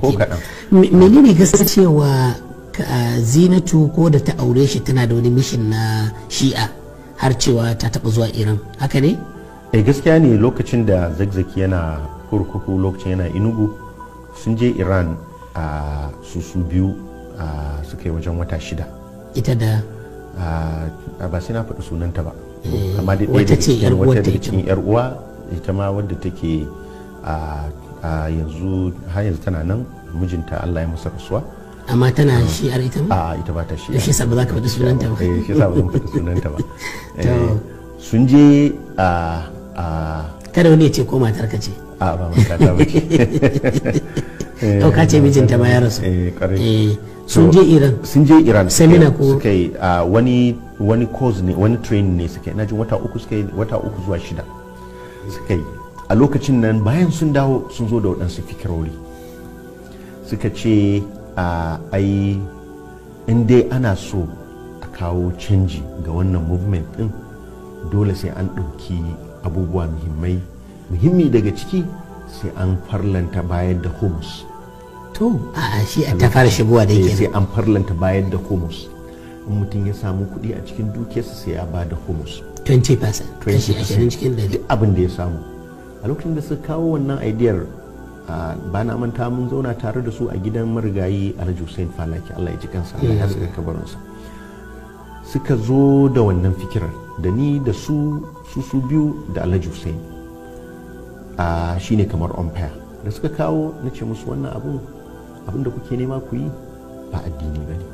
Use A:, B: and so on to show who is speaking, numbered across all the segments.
A: Ko kaɗan.
B: Menene gaskiya cewa Zinatu ko da ta aure shi tana da wani mission na Shi'a, har cewa ta taɓa zuwa Iran, haka ne?
A: Eh, gaskiya ne. Lokacin da Zakzaki yana kurkuku, lokacin yana Inugu, sun je Iran a su su biyu, suka yi wajen wata 6.
B: Ita da?
A: Ba sai na faɗi sunanta ba, amma dai ɗaya
B: Wata
A: daga
B: ce
A: cikin
B: yar
A: wata
B: uwarta
A: daga
B: ita.
A: cikin yar uwa ita ma, wadda take a yanzu, har yanzu tana nan, mijinta Allah ya masa rasuwa.
B: Amma tana Shi'ar ita ma?
A: A, ita ba ta shi.
B: Shi yasa ba za ka faɗi sunanta ba.
A: Eh, shi yasa ba zan faɗi sunanta ba.
B: To.
A: Sun je a
B: Kada wani ya ce ko matar ka ce.
A: A, ba matata ba ce.
B: Ɗauka ce mijinta ma ya rasu.
A: Eh, ƙwarai.
B: Eh, sun je Iran?
A: Sun je Iran.
B: Seminar ko?
A: Suka yi wani course ne, wani training ne suka yi. Na jin wata 3 suka yi, wata 3 zuwa 6 suka yi a lokacin nan. Bayan sun dawo, sun zo da waɗansu fikirori. Suka ce ai in dai ana so a kawo canji ga wannan movement din, dole sai an ɗauki abubuwa muhimmai. Muhimmi daga ciki, sai an farlanta bayar da humus.
B: To, a shi ta fara shigowa da
A: Sai
B: yake
A: an farlanta bayar da humus. In mutum ya samu kuɗi a cikin dukiyarsa, sai ya ba da humus.
B: 20%, 20% cikin 100.
A: Duk abin da ya samu. A lokacin da suka kawo wannan idea-r, ba na manta mun zauna tare da su a gidan marigayi Alhaji Hussein Falaki, Allah ya ji kansa, Allah ya saka kabarinsa. Suka zo da wannan fikirar, da ni da su, su su biyu da Alhaji Hussein, shine kamar umpire. Da suka kawo, na ce musu wannan abun da kuke nema ku yi ba addini ba ne.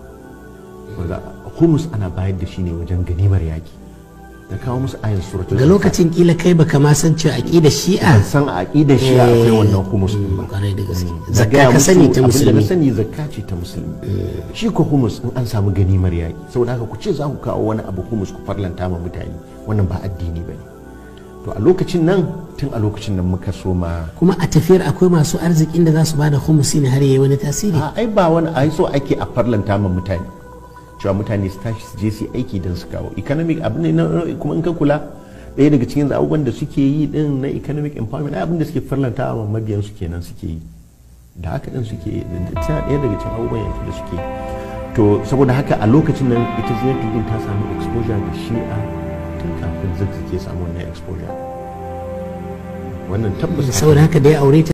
A: Humus ana bayar da shi ne wajen ganimar yaki. Na kawo musu ayan suratul
B: Ga lokacin kila kai baka ma san cewa aqidar Shi'a
A: Ban san a aqidar Shi'a akwai wannan humus din ba.
B: Kwarai da gaske.
A: Na
B: Zakka
A: gaya
B: ka sani
A: musu
B: ta
A: abin da na
B: musulmi.
A: sani, zakka ce ta musulmi. Shi ko humus, in an samu ganimar yaki. Saboda haka ku ce za ku kawo wani abu humus ku farlanta ma mutane, wannan ba addini ba ne. To, a lokacin nan, tun a lokacin nan muka soma.
B: Kuma a tafiyar akwai masu arzikin da za su bada humusi ne har yayi wani tasiri?
A: A, ai ba wani, ai so ake a farlanta ma mutane, cewa mutane su tashi su je su yi aiki don su kawo economic abu ne. Kuma in ka kula, ɗaya daga cikin abubuwan da suke yi din na economic empowerment, ai abin da suke farlanta wa mabiyan su kenan suke yi. Da haka din suke yi, tana ɗaya daga cikin abubuwan yanzu da suke yi. To, saboda haka a lokacin nan ita Zinatu ta samu exposure ga Shi'a tun kafin Zakzaki samu wannan exposure. Wannan tabbas.
B: Saboda haka da ya aure ta